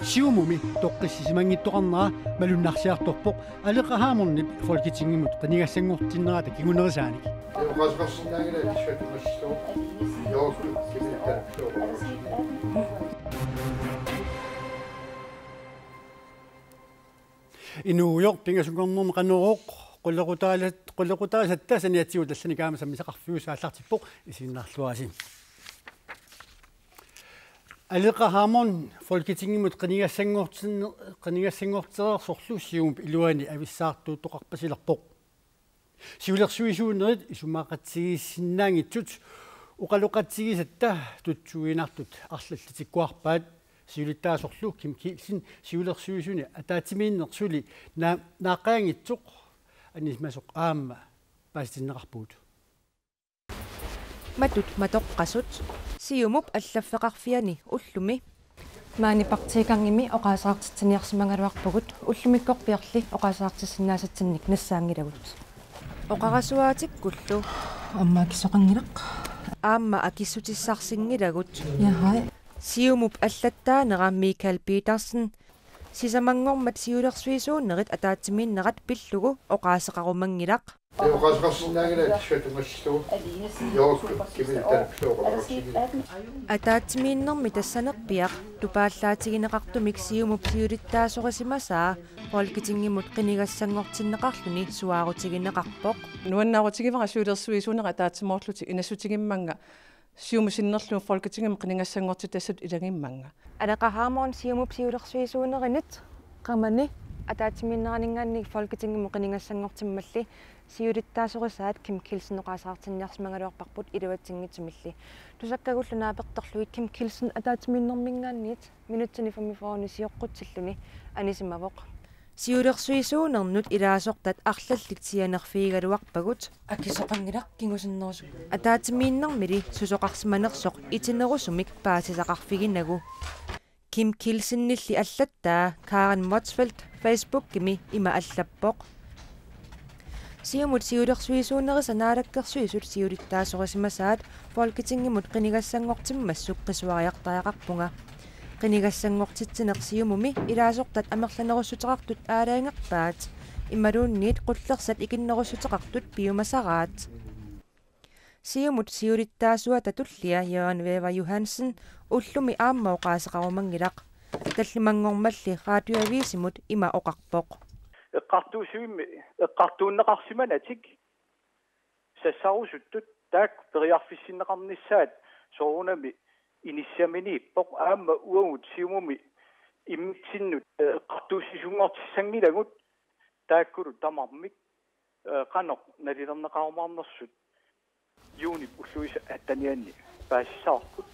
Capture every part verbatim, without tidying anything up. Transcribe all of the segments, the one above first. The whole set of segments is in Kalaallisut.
Siumumi toqqissisimanngittoqarnera malunnarsiartorpoq Aleqa Hammondip Folketingimut qinigassanngortinnerata kingunerisaanik. Inuugujoq pingasunngornermi Qanorooq, qulequtaalat-, qulequtaasat tassaniatigut allanik aamma sammisaqarfiusoq aallartippoq, isiginnaarluarisi. Aleqa Hammond Folketingimut qinigassanngortin-, qinigassanngortereersorlu Siumup iluani avissaartuuttoqarpasilerpoq. Siulersuisuunerit isumaqatigiissinnaanngitsut oqaloqatigisatta tutsuiginartut arlallit tikkuarpaat, siulittaasorlu Kim Kielsen siulersuisuni ataatsimiinneq suli naa-, naaqqaanngitsoq anisimasoq aamma paasitinneqarpugut. Matut matoqqasut. Siumup allaffeqarfiani ullumi. Maani partiikangimi oqaaseqartitsiniarsimagaluarpugut, ullumikkorpiarli oqaaseqartissinnaasatsinnik nassaanngilagut. Oqarasuaatikkullu. Aamma akisoqanngilaq. Aamma akissutissarsinngilagut. Jahai. Siumup allattaanera Michael Petersen sisamanngormat siulersuisuunerit ataatsimiinnerat pillugu oqaaseqarumanngilaq. Ataatsimiinnermi tassanerpiaq tupaallaatigineqartumik Siumup siulittaasorisimasaa Folketingimut qinigassanngortinneqarluni suaarutigineqarpoq. Nuannaarutigivara siulersuisuunerit ataatsimoorlutik inassutigimmannga Siumut sinnerlugu Folketingimut qinigassanngortitassatut ilagimmannga. Aleqa Hammond Siumup siulersuisuunerinit qamani ataatsimiinneraninngaanniit Folketingimut qinigassanngortimmalli siulittaasorisaat Kim Kielsen oqaaseqartinniarsimagaluarparput iluatsinngitsumilli. Tusakkagullu naapertorlugit Kim Kielsen ataatsimiinnerminngaanniit minutsini femogfyrreni sioqqutsilluni anisimavoq. Siulersuisuunernut ilaasortat arlallit sianerfigigaluarpagut. Akisoqanngilaq kingusinnerusukkut. Ataatsimiinnermili susoqarsimanersoq itinerusumik paasisaqarfiginagu. Kim Kielsenilli allattaa Karen Motzfeldt Facebookimi ima allappoq: Siumut siulersuisuunerisa Naalakkersuisut siulittaasorisimasaat Folketingimut qinigassanngortimmassuk qisuariartariaqarpunga. Qinigassanngortitsineq Siumumi ilaasortat amerlanerussuteqartut aalajangerpaat, imaluunniit qullersat ikinnerussuteqartut piumasaraat. Siumut siulittaasuata tullia Jørgen Wæver Johansen ullumi aamma oqaaseqarumanngilaq. Tallimanngormalli Radioavisimut ima oqarpoq: Eqqartuussivimmi eqqartuunneqarsimanatik sassarusuttut taakku periarfissinneqarnissaat soorunami inissaminiippoq, aamma uagut Siumumi immitsinnut eqqartuussisunngortissanngilagut taakkulu tamarmik, eh, qanoq nalilerneqarumaarnersut juunip ulluisa attenianni paasissavarput.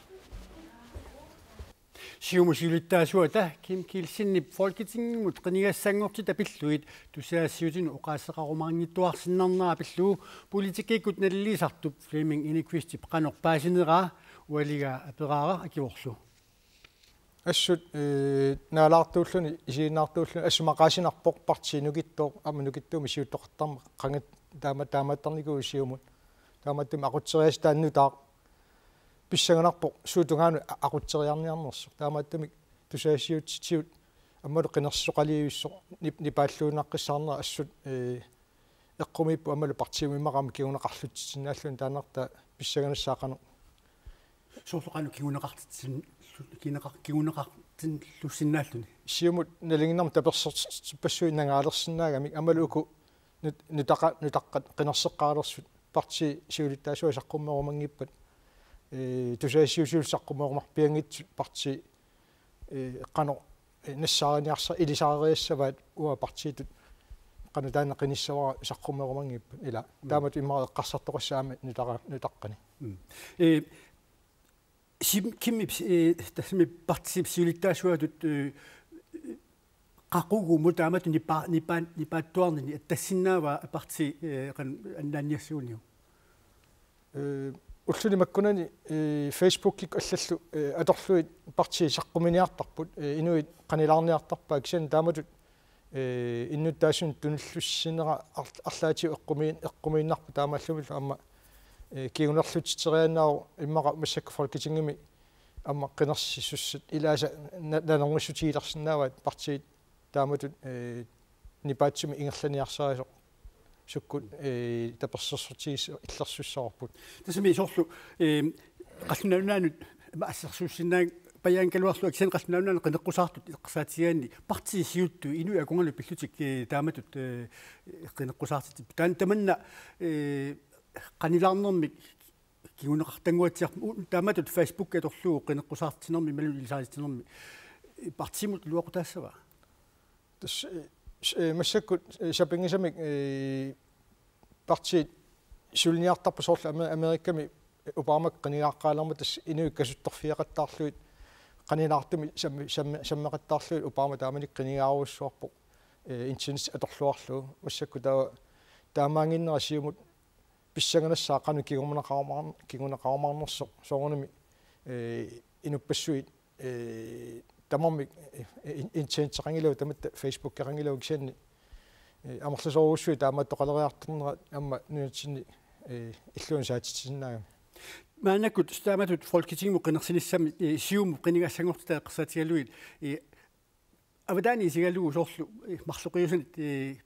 Siumut siulittaasuata Kim Kielsenip Folketingimut qinigassanngortita pillugit tusagassiuutinut oqaaseqarumaanngittuarsinnarnera pillugu politikkikkut naliliisartup Flemming Enquistip qanoq paasineraa ualigaa aperaara, akivorlu. Assut, eh, naalaartuulluni, isiginnaartuulluni, assut maqaasinarpoq partii nukittooq, aamma nukittuumik siuttoqartarmat, qanga taama-, taamaattarnikuuvoq Siumut. Taamaattumik aqutseriassat taanna nutaaq pissanganarpoq suut tungaanut a-, aqutseriarniarnersoq. Taamaattumik tusagassiuutitigut aammalu qinersisoqalivissoq nip-, nipaalluinnaqqissaarnera assut, eh, eqqumiippoq aammalu partiimut immaqa aamma kinguneqarlutsitsinnaalluni, taannartaa pissanganassaaq qanoq. Soorlu qanoq kinguneqartitsin-, kinguneqar-, kinguneqartinneqarlusinnaalluni. Siumut nalinginnaasumik tapersertippassuit nangaalersinnaagamik aammalu uku nut-, nutaqa-, nutaqqat qinerseqqaalersut partiit siulittaasuat saqqummerumanngippat, eh, tusagassiuutisut saqqummerumarpianngitsut partiit, eh, qanoq, eh, nassaariniarsa-, ilisariniassavaat uanga partiitut qanoq taanna qinissavara saqqummerumanngippat, ila. Mm. Taamatut immaqa eqqarsartoqassaaq aamma nutaqa-, nutaqqani. Mm. Eh, Sim-, Kimip, eh, tassami partiip siulittaasuatut, eh, qaqugumut taamatut nipa-, nipa-, nipaattuarnini attassinnaavaa partii, eh, qanoq annaanniassaguniuk? Eh, ulluni makkunani, eh, Facebookikkut allallu, eh, atorlugit partiit saqqummiiniartarput, eh, inuit qanilaarniartarpaat, kisianni taamatut, eh, innuttaasunik tunillussinera ar-, arlaatigut eqqumiin-, eqqumiinnarpoq, taamaallumillu aamma, eh, kingunerlutsitseriaannaavoq immaqa massakkut Folketingimi aamma qinersisussat ilaasa na-, nalornissutigilersinnaavaat partiit taamatut, eh, nipaatsumik ingerlaniarsarisoq sukkut, eh, tapersersortigisoq illersussavarput. Tassami soorlu, eh, Qallunaat Nunaannut assersuussinnaanngilluinnarlugu kisianni Qallunaat Nunaannut qineqqusaartut eqqarsaatigigaanni partiit siuttut inuit akornanni pillutik, eh, taamatut, eh, qineqqusaartitsip. Taanna tamanna, eh, qanilaarnermik kinguneqartannguatsiarpoq u-, taamatut Facebook atorlugu qineqqusaartitsinermi imaluunniit ilisaarititsinermi, eh, partiimut iluaqutaassava? Tassa, eh, s-, eh, massakkut, eh, sapinngisamik, eh, partiit suliniartarput soorlu Amer-, Amerikami Obama qinigaaqqaalermat tassa inuit kasuttorfigeqattaarlugit qanilaartumik sammi-, sammi-, sammeqattaarlugit Obama taamanikkut qinigaarujussuarpoq, eh, internet atorluarlugu. Massakkut taava taamaannginnera Siumut pissanganassaaq qanoq kinguneqarumaarn-, kinguneqarumaarnersoq soorunami, eh, inuppassuit, eh, tamarmik, eh, in-, internetteqanngilagut tamatta Facebookeqanngilagut kisianni, eh, amerlasoorujussuit taamaattoqaleriartornerat aamma nunatsinni, eh, illuanut saatitsisinnaagami. Maannakkut taamatut Folketingimut qinersinissami, eh, Siumup qinigassanngortitaa eqqarsaatigalugit, eh, avataani isigalugu soorlu, eh, marloqiusanit, eh,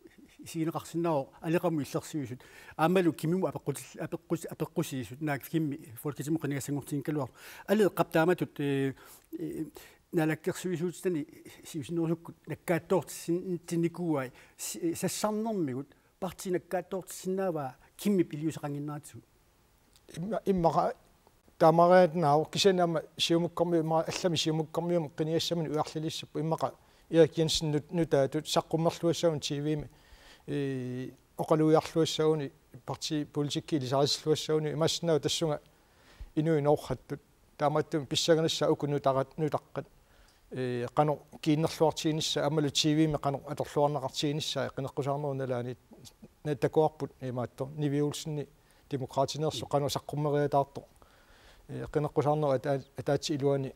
isigineqarsinnaavoq Aleqamut illersuisut. Aammalu Kimmimut apeqqutil-, apeqqus-, apeqqusiisut naak Kimmi Folketingimut qinigassanngortinngikkaluartoq. Aleqap taamatut, eh, eh, naalakkersuisuutitani siusinnerusukkut nakkaattoortissinnikuuai si-, sassarnermigut partiit nakkaattoortissinnaavaa Kimmip iliuuseqannginneratsigu. Imma-, immaqa taamariaannaavoq kisianni aamma Siumukkormiut immaqa allamik Siumukkormiut qinigassaminut ujarlilissapput immaqa Erik Jensen nut-, nutaatut saqqummerluassaguni T V-mi, eh, oqalugiarluassaguni partiit politikki ilisarisilluassaguni imaassinnaavoq tassunga inuit noorrattut. Taamaattumik pissanganassaaq uku nutarat-, nutaqqat, eh, qanoq kiinnerluartiginissaat aammalu T V-mi qanoq atorluarneqartiginissaat qineqqusaarnerup nalaani na-, takuarput imaattoq Nivi Olsen Demokraatineersoq qanoq saqqummeriataartoq. Eh, qineqqusaarnerup ata-, ataatsip iluani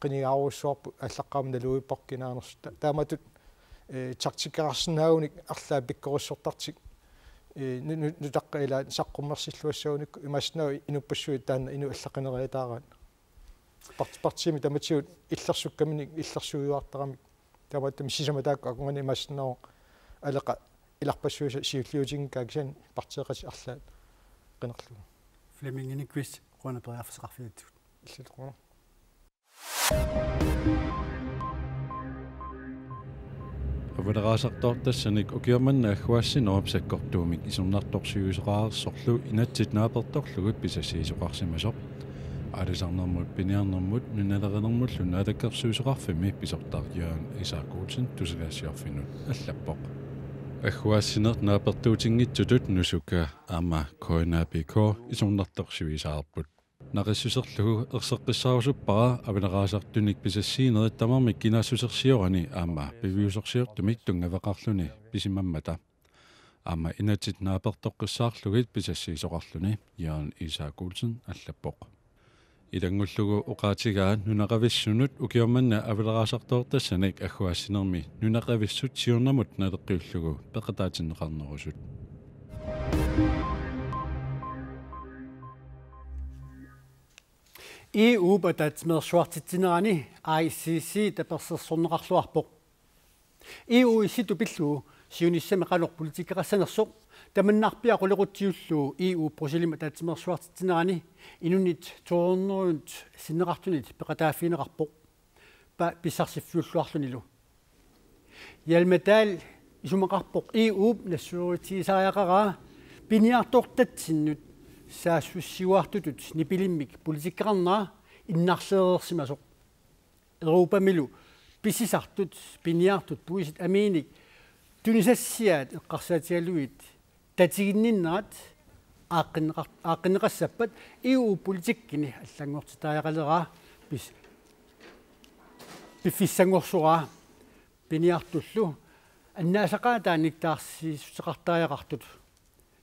qinigaarujussuarput aallaqqaammut naluippoq kinaanersoq. Ta-, taamatut, eh, taktikkeqarsinnaagunik arlaat pikkorissortartik, eh, nu-, nu-, nutaqqat ilaat saqqummersilluassagunikku imaassinnaavoq inuppassuit taanna inuit allat qineriataaraat. Part-, partiimi tamatigut illersukkaminik illersuiuartaramik. Taamaattumik sisamat taakku akornanni imaassinnaavoq Aleqa ilarpassuisa siulliutinngikkaa kisianni partiiqatit arlaat qinerlugu. Flemming Enokvist, qujanaq periarfissaqarfigatsigut. Illit qujanaq. Avaleraasartoortassanik ukioq manna agguaassinerup sakkortuumik isornartorsiuisoqareersorlu inatsit naapertorlugit pisassiisoqarsimasoq. Aalisarnermut, piniarnermut, nunalerinermullu naalakkersuisoqarfimmi pisortaq Jørgen Isak Olsen Tusagassiorfinnut allappoq. Agguaassineq naapertuutinngitsutut Nusuka aamma K N A P K isornartorsiuisaarput. Naqissuserlugu erseqqissaarusuppara avaleraasartunik pisassiinerit tamarmik kinaassusersiorani aamma piviusorsiortumik tunngaveqarluni pisimammata. Aamma inatsit naapertoqqissaarlugit pisassiisoqarluni, Jørgen Isak Olsen allappoq. Ilanngullugu oqaatigaa nunaqavissunut ukioq manna avaleraasartoortassanik agguaassinermi nunaqavissut siornamut naleqqiullugu peqataatinneqarnerusut. E U-p ataatsimeersuartitsinerani I C C tapersersorneqarluarpoq. E U-p issitut pillugu siunissami qanoq politikkeqassanersoq tamannaarpiaq qulequtsiullugu E U Bruxellesimut ataatsimeersuartitsinerani inunnit to hundredenit sinneqartunit peqataaffigineqarpoq. Pa-, pissarsiffiulluarlunilu. Hjalmar Dahl isumaqarpoq E U-p nassuerutigisariaqaraa piniartortatsinnut saassussiuartutut nipilimmik politikkeqarnera innarlereersimasoq. Europamilu pisisartut piniartut puisit amiinik tunisassiaat eqqarsaatigalugit tatiginninnerat aaqqinneqar-, aaqqinneqassappat E U-p politikkini allanngortitariaqaleraa pis-, piffissanngorsoraa piniartullu annaasaqaataannik taarsiissuteqartariaqartut.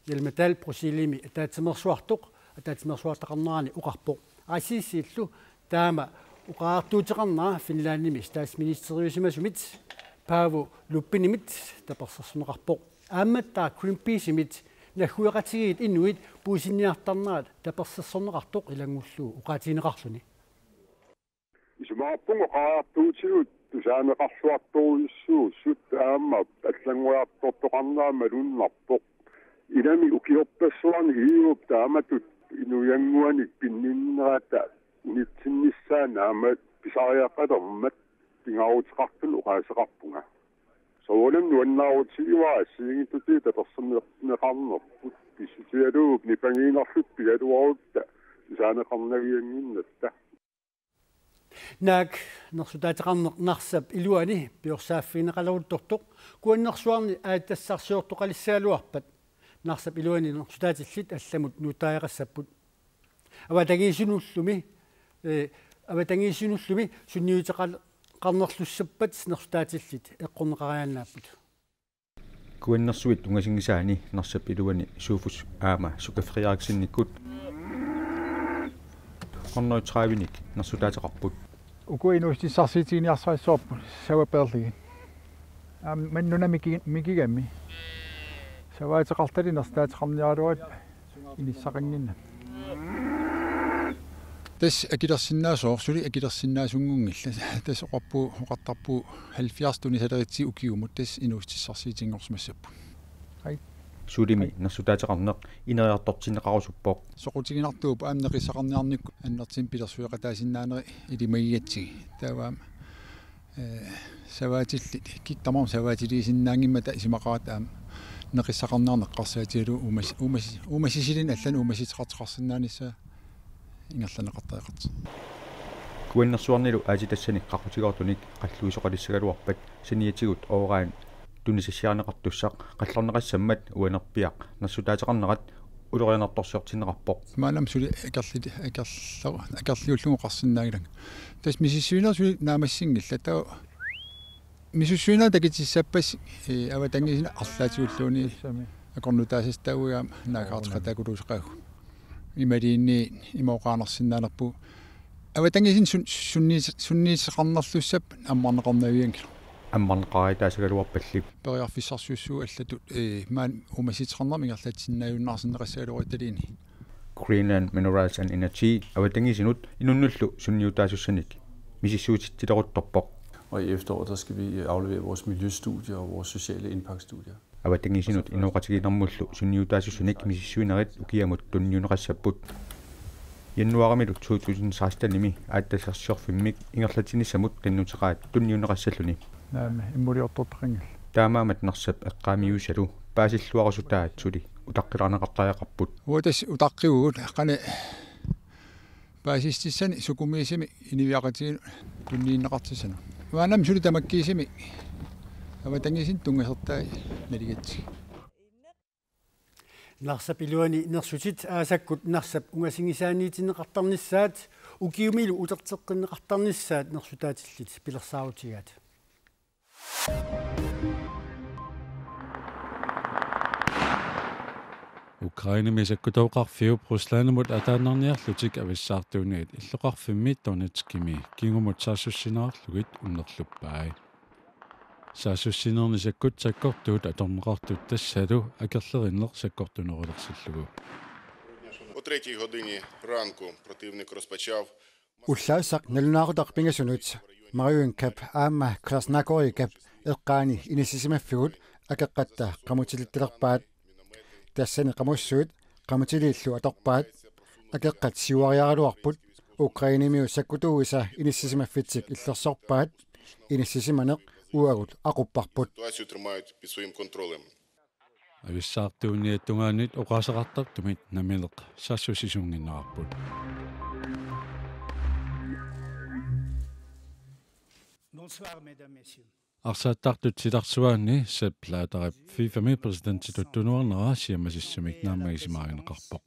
Hjalmar Dahl Bruxellesimi ataatsimeersuartoq ataatsimeersuartaqarnerani oqarpoq. I C C-llu taama oqariartuuteqarnera Finlandimi statsministeriusimasumit Paavo Lipponimit tapersersorneqarpoq. Aammattaaq Greenpeacemit naggueqatigiit inuit puisinniartarnerat tapersersorneqartoq ilanngullugu oqaatigineqarluni. Isumaqarpunga oqariartuutigut tusaaneqarluartorujussuussut aamma allanngoriartortoqarnera malunnarpoq. Ilami ukiorpassuarni E U-p taamatut inuiannguanik pinninnerata unitsinnissaa aamma pisariaqalermat pingaaruteqartunut oqaaseqarpunga. Soorunami nuannaarutigaara assigiinngitsutigut tapersersorneqarnerput pissutigalugu nipangiinnarluta pigaluarutta tusaaneqarnaviannginnatta. Naak nersutaateqarneq Narsap iluani piorsaaffigineqaleruttortoq Kuannersuarni aatsitassarsiortoqalissagaluarpat Narsap iluani nersutaatillit allamut nuuttariaqassapput. Avatangiisinullumi, eh, avatangiisinullumi sunniuteqarnerlussappat nersutaatillit eqqorneqariaannaapput. Kuannersuit ungasinngisaanni Narsap iluani Sofus aamma Suka Frederiksennikkut hundrede tredive-nik nersutaateqarput. Uku inuussutissarsiutiginiarsarissavarput savapeerlugit. Aamma nuna miki-, mikigami. Savaateqartalik nersutaateqarniaraluarit inissaqannginnami. Tassa akilersinnaasoq, suli akilersinnaasunngillat. Tassa oqarpugut, oqartarpugut halvfjerds tunisaleritsigu ukiumut tassa inuussutissarsiutinngorsimassapput. Ai. Sulimi nersutaateqarneq ineriartortinneqarusuppoq. Soqutiginartuupput aamma neqissaqarniarnikkut annertuumik pilersueqataasinnaaneri ilimagigatsigit. Taava aamma, eh, savaatillit, kikkut tamarmik savaatiliisinnaanngimmata isumaqaratta aamma neqissaqarniarneq eqqarsaatigalugu uumas-, uumas-, uumasisilinnut allanut uumasuteqartoqarsinnaanissaa ingerlanneqartariaqartoq. Kuannersuarnilu aatsitassanik qaqutigoortunik qalluisoqalissagaluarpat saniatigut Ooraan tunisassiarineqartussaq qallorneqassammat uanerpiaq nersutaateqarnerat ulorianartorsiortinneqarpoq. Maannamut suli akerli-, akerlo-, akerliullugu oqarsinnaanngilagut. Tassa misissuinerit suli naammassinngillat. Taava misissuinerit takutissappassi, eh, avatangiisinut arlaatigulluunniit akornutaassasoq taava aamma naaggaarteqattaarujussuuvoq. Imaluunniit ima oqaannarsinnaanerput. Avatangiisinut sun-, sunniis-, sunniuteqarnerlussappat ammarneqarnavianngilaq. Ammarneqaritaassagaluarpalli. Periarfissarsiussaagut allatut, eh, maani uumasuteqarnermut ingerlatsisinnaajunnaarsinneqassagaluaruttaluunniit. Greenland Minerals and Energy avatangiisinut inunnullu sunniutaasussanik misissuititsileruttorpoq. Og i efteråret, der skal vi aflevere vores miljøstudier og vores sociale impaktstudier. Avatangiisinut inooqatigiinnermullu sunniutaasussanik misissuinerit ukiamut tunniunneqassapput. Januaarimilu to tusind seksten-imi aatsitassarsiorfimmik ingerlatsinissamut qinnuteqaat tunniunneqassalluni. Naamik, immuliortortaqanngillat. Taamaammat Narsap eqqaamiussalu paasilluarusutaat suli utaqqilaaneqartariaqarput. Uagut tassa utaqqivugut qanoq paasissutissanik sukumiisumik inuiaqatigiinnut tunniunneqartussanut. Maannamut suli tamakkiisumik avatangiisinut tunngasortai naligatsigit. Narsap iluani nersutit aasakkut Narsap ungasinngisaaniitinneqartarnissaat ukiumilu uterteqqinneqartarnissaat nersutaatillit pilersaarutigaat. Ukrainemi sakkutooqarfiup Ruslandimut ataannarniarlutik avissaartuunniit illoqarfimmi Donetskimi kingumut saassussinerarlugit unnerluppai. Saassussinerni sakkut sakkortuut atorneqartut tassalu akerlerinneq sakkortunerulersillugu. О третій годині ранку противник розпочав Ullaassaq nalunaaqutaq pingasunut Mariunkap aamma Krasnagorikap eqqaani inissisimaffigut akeqqatta qamutilittalerpaat. Tassani qamussuit qamutiliillu atorpaat. Akeqqat siuariaraluarput Ukrainemiut sakkutuuisa inissisimaffitik illersorpaat. Inissisimaneq uagut aqupparput. Ситуацію тримають під своїм контролем. Avissaartuunniit tungaanut oqaaseqartartumik nammineq saassussisuunnginnerarput. Bonsoir, mesdames, messieurs. Arsaattartut silarsuaanni Sepp Blatterip FIFA-mi præsidentitut tunuarnera siammasissumik naammagisimaarineqarpoq.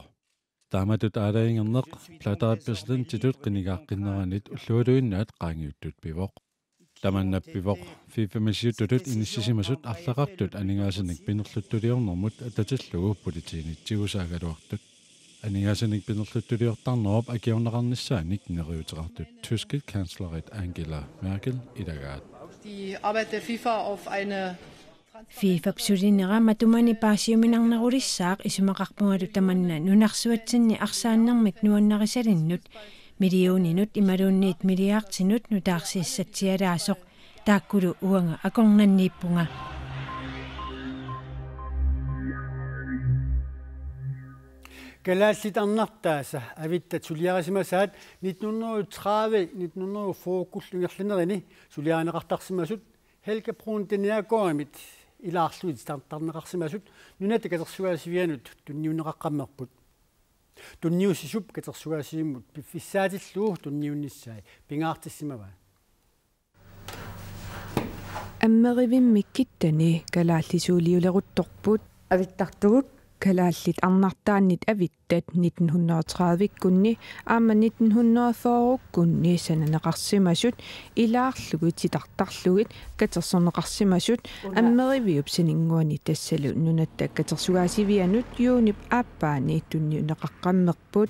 Taamatut aalajangerneq Blatterip præsidentitut qinigaaqqinneranit ullualuinnaat qaangiuttut pivoq. Tamanna pivoq FIFA-mi siuttutut inissisimasut arlaqartut aningaasanik pinerluttuliornermut atatillugu politiinit tigusaagaluartut. Aningaasanik pinerluttuliortarnerup akiorneqarnissaanik neriuuteqartut tyskit kanslerit Angela Merkel ilagaat. Die Arbeit der FIFA auf eine FIFA-p sulinera matumani paasiuminarnerulissaaq isumaqarpungalu tamanna nunarsuatsinni arsaannermik nuannarisalinnut Millioninut imaluunniit milliardinut nutaarsiissatsialaasoq, taakkulu uanga akornanniippunga. Kalaallit arnartaasa Avittat suliarisimasaat nitten hundrede og tredive, nitten hundrede og fyrre-kkullu ingerlanerini suliarineqartarsimasut Helga Bruun Deniakorimit ilaarlugit titartarneqarsimasut Nunatta Katersugaasivianut tunniunneqaqqammerput. Tunniussisup katersugaasivimmut piffissaatillugu tunniunnissaa pingaartissimavaa. Ammerivimmi kittani kalaallisuuliuleruttorput. Avittartugut. Kalaallit arnartaannit Avittat nitten hundrede og tredive-kkunni aamma nitten hundrede og fyrre-kkunni sananeqarsimasut ilaarlugit titartarlugit katersorneqarsimasut Ammeriviup saninnguani tassalu Nunatta Katersugaasivianut juunip aappaani tunniunneqaqqammerput.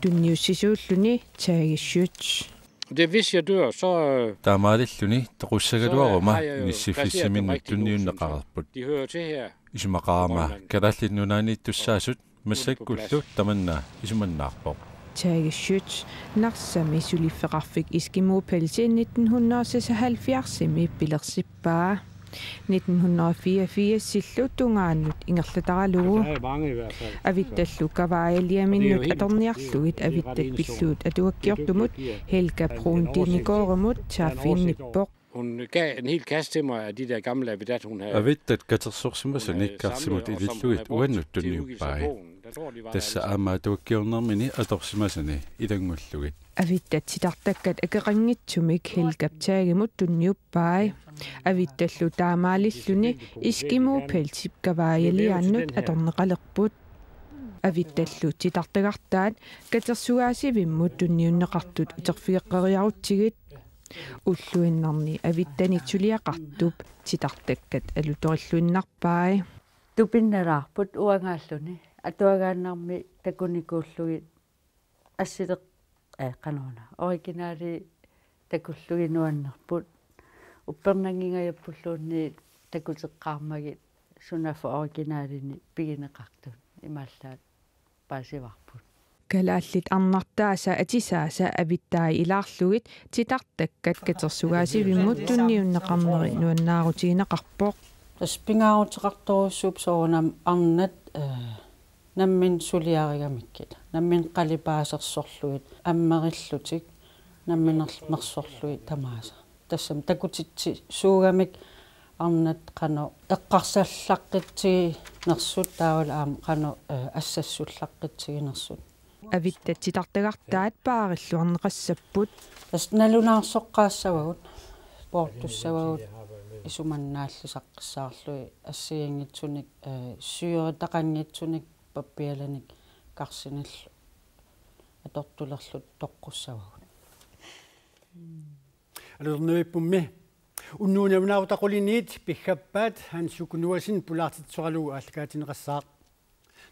Tunniussisuulluni Tage Schøtz. Det er, hvis jeg dør, så, øh, Taamaalilluni toqussagaluaruma så har jeg jo placeret dem nissiffissiminnut rigtig i Nordsøen, så tunniunneqareerput. De hører til her. Isumaqarama Kalaallit Nunaanniittussaasut massakkullu tamanna isumannaarpoq. Tage Schøtz Narsami suliffeqarfik Eskimo Pelse nitten hundrede og seksoghalvfjerds-imi pilersippaa. Nitten hundrede og fireogfirs-illu tungaanut ingerlataralugu. Der er mange i hvert fald. Avittallu kavaajaliaminut atorniarlugit Avittat pillugu atuakkiortumut Helga Bruun Deniakorimut saaffiginnippoq. Hun gav en hel kasse til mig af de der gamle Avitat, hun havde, Avittat katersorsimasani øh, samlet, karsimut og som ilillugit hun havde brugt uannut til udgivelse af tunniuppai. Bogen. Der tror jeg, de var alle sammen. Tassa aamma atuakkiornermini atorsimasani ilanngullugit. Avittat titartakkat akeqanngitsumik Helgap Tagimut tunniuppai. Avittallu taamaalilluni Eskimo Pelsip kavaajaliaannut atorneqalerput. Avittallu titartagartaat katersugaasivimmut tunniunneqartut uterfigeqqeriarutsigit. Ulluinnarni Avittanit suliaqartup titartakkat alutorilluinnarpai. Tupinnalaarput uangaalluni atuagaannarmi takunikuullugit assileq-, ee, qanoruna, originali takullugit nuannerput. Uppernanngingajappullunni takuteqqaarmagit sunaaffa originalini pigineqartut imaallaat paasivarput. Kalaallit arnartaasa atisaasa Avittai ilaarlugit titartakkat katersugaasivimmut tunniunneqarneri nuannaarutigineqarpoq. Tassa pingaaruteqartorujussuupput soorunami arnat, eh, nammineq suliarigamikkit. Nammineq qalipaasersorlugit, ammerillutik, namminerlu mersorlugit tamaasa. Tassami takutitsisuugamik arnat qanoq eqqarsallaqqitsiginersut taavalu aamma qanoq, eh, assassullaqqitsiginersut. Avittat titartagartaat paarilluarneqassapput. Tassa nalunaarsoqqaassavagut, poortussavagut, isumannaallisaqqissaarlugit assigiinngitsunik, eh, syretaqanngitsunik pappialanik karsinillu atortulerlutik toqqussavagut. Alutornavippoq. Unnuup nalunaaqutaq quliniit piggappaat Hans Uku Noasen pulaartitsisoralugu aallakaatinneqassaaq.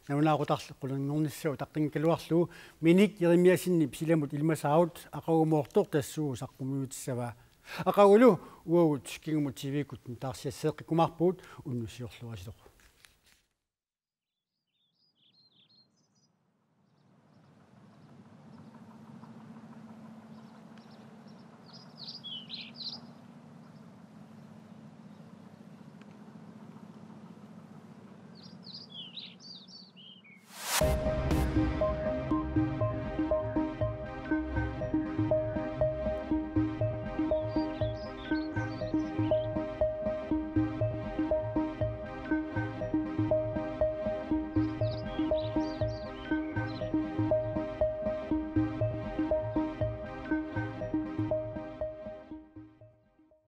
Nalunaaqutarli qulinngornissaa utaqqinngikkaluarlugu Minik Jeremiassenip silamut ilimasaarut aqagumoortoq tassuuna saqqummiutissavaa. Aqagulu uagut kingumut T V-kkut nutaarsiasseeqqikkumaarpugut, unnussiorluarisilu.